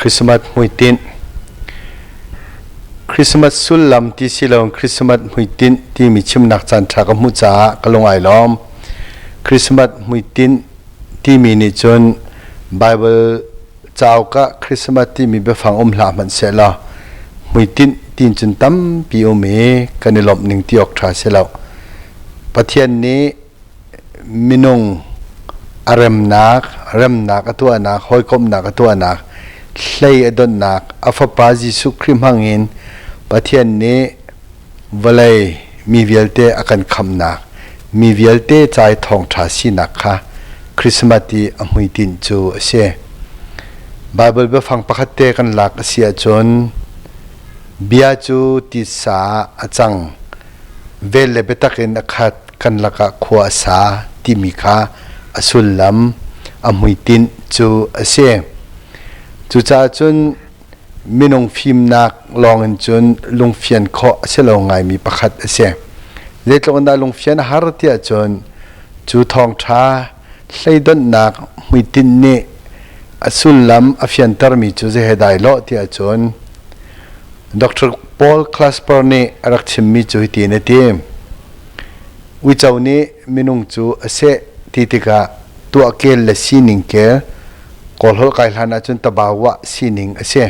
Christmas hmuitinh. Christmas sullam ti si lo Christmas hmuitinh timi chimnak caan ṭha ka hmuh caah ka lung ai lawm. Christmas hmuitinh timi nih cun Bible cauk ah Christmas timi biafang um hlah hmanh sehlaw hmuitinh tiin cun tampi um i kan i lawmh ning ti awk ṭha si lo. Pathian nih minung a remnak, remnak a tuahnak, hawikomhnak a tuahnak, hlei a donhnak, a Fapa Jesuh Khrih hmangin Pathian nih vawlei mi vialte a kan khamhnak, mi vialte ca i thawngṭha sinak kha Christmas i a hmuitinh cu a si. Baibal biafang pakhat te kan lak a si ahcun bia cu titsa ah a cang. Vel le biatak in a khat kan lakah khua a sa timi kha a sullam a hmuitinh cu a si. Cucaah cun minung fimnak lawngin cun lungfian khawh a si lo ngaimi pakhat a si. Zeitluk in dah lungfian a har tiah cun cu thawngṭha hleidonhnak hmuitinh nih a sullam a fiantermi cu zei he dai lawh tiah cun Dr. Paul Clasper nih a rak chimmi cu hitin a ti. Uico nih minung cu a seh ti tikah tuahkel le sining kel Kawlholh kai hlan ahcun tabawa sining a si.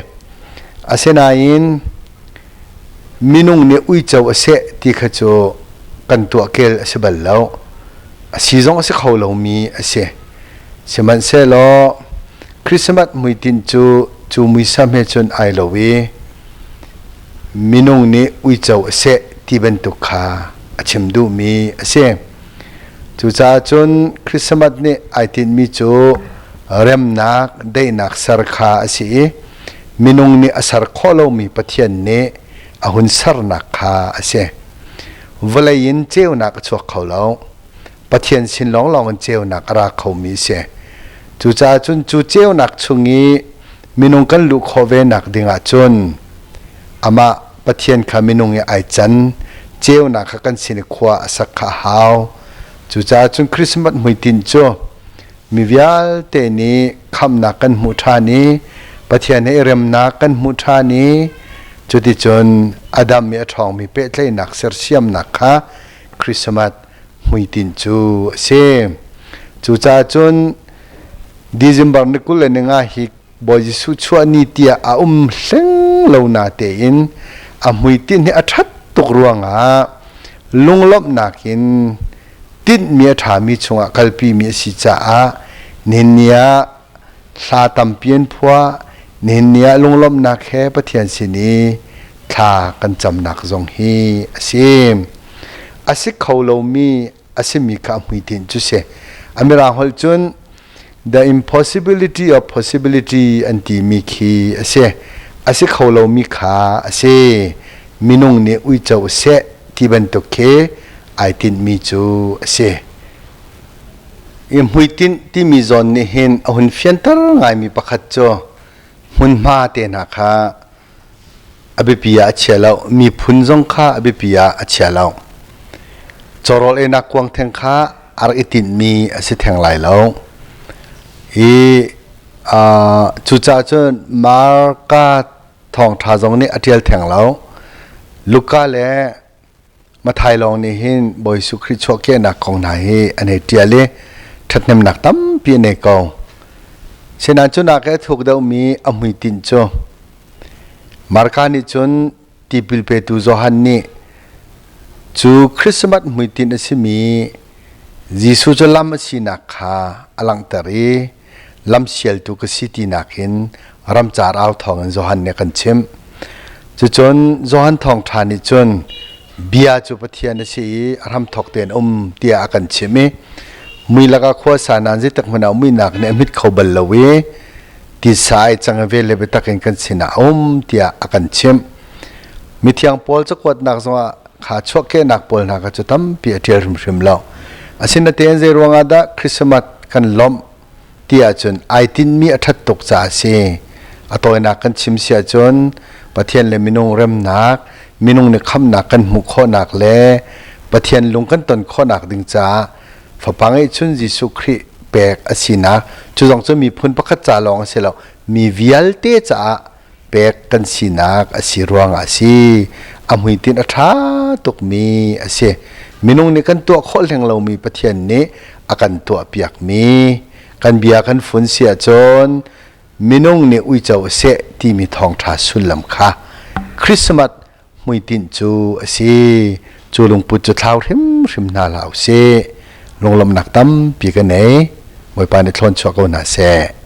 Asinain minung nih uico a seh ti kha cu kan tuahkel a si bal lo. A si zong a si kho lomi a si. Sihmanhsehlaw Christmas hmuitinh cu cu muisam he cun ai lo i minung nih uico a seh ti bantuk kha a chim duhmi a si. Cucaah cun Christmas nih ai tinhmi cu remnak, daihnak ser kha a si i minung nih a ser khawh lomi Pathian nih a hun sernak kha a si. Vawlei in ceunak a chuak kho lo. Pathian sin lawnglawng in ceunak a ra khomi a si. Cucaah cun cu ceunak chung i minung kan luh khawh ve nak ding ah cun amah Pathian kha minung i ai can ceunak kha kan sin i khua a sak kha a hau. Cucaah cun Christmas hmuitinh cu mi vialte nih khamhnak kan hmuh ṭhan i Pathian he i remnak kan hmuh ṭhan i cuticun Adam i a ṭhawngmi pehtlaihnak sersiamnak kha Christmas hmuitinh cu a si. Cucaah cun December ni 25 hi Bawi Jesuh chuah ni tiah a um hleng lo na tein a hmuitinh hi a ṭhat tuk ruangah lunglawmhnak in tinhmi a ṭhami chungah kalpimi a si caah nihin ni ah hla tampi an phuah. Nihin ni ah lunglawmhnak he Pathian sin i thla kan camnak zong hi a si. A si kho lomi a simi kha a hmuitinh cu si. A mirang holh cun the impossibility of possibility an timi khi a si. A si kho lomi kha a si. Minung nih uico seh ti bantuk khi ai tinhmi cu a si. I hmuitinh timi zawn nih hin a hun fianter ngaimi pakhat cu hmunhma te hna kha a biapi ah a chia lo. Miphun zong kha a biapi ah a chia lo. Cawrawl einak kuang theng kha a rak i tinhmi a si theng lai lo. I cucaah cun Marka thawngṭha zong nih a ṭial theng lo. Luka le Mathai lawng nih hin Bawi Jesuh Khrih chuahkehnak kong hna hi an hei ṭial i ṭhathnemnak tampi an nei ko. Sinain cu nak i a thuk deuhmi a hmuitinh cu Marka nih cun tipil petu Johan nih cu Christmas hmuitinh a simi Jesuh cu lam a sinak kha a langhter i lamsialtu ka si tinak in ramcar au thawngin Johan nih a kan chimh. Cucun Johan thawngṭha nih cun bia cu Pathian a si i a hramthawk tein um tiah a kan chimh i mui lakah khua sa nain zeitik hmanh ah muihnak nih a hmit kho bal lo i tisa ai cang i vel le biatak in kan sinah a um tiah a kan chimh. Mithiang Paul cakuatnak zongah kha chuahkehnak pawl hna kha cu tampi a ṭial hrimhrim lo. Asinain zei ruangah dah Christmas kan lawmh ti ahcun ai tinhmi a ṭhat tuk caah a si. A tawinak kan chim si ahcun Pathian le minung remnak, minung nih khamhnak kan hmuh khawhnak le Pathian lung kan ton khawhnak ding caah Fapa ngeihchun Jesuh Khrih pek a sinak cu zong cu miphun pakhat ca lawng a si lo. Mi vialte caah pek kan sinak a si ruangah a si. A hmuitinh a ṭha tukmi a si. Minung nih kan tuah khawh hleng lomi Pathian nih a kan tuahpiakmi kan bia kan fun si ahcun minung nih uico a seh timi thawngṭha sullam kha Christmas hmuitinh cu a si. Cu lungput cu thlau hrimhrim hna hlah usih. Lunglawmhnak tampi ka nei. Bawipa nih thlawn chuah ko hna seh.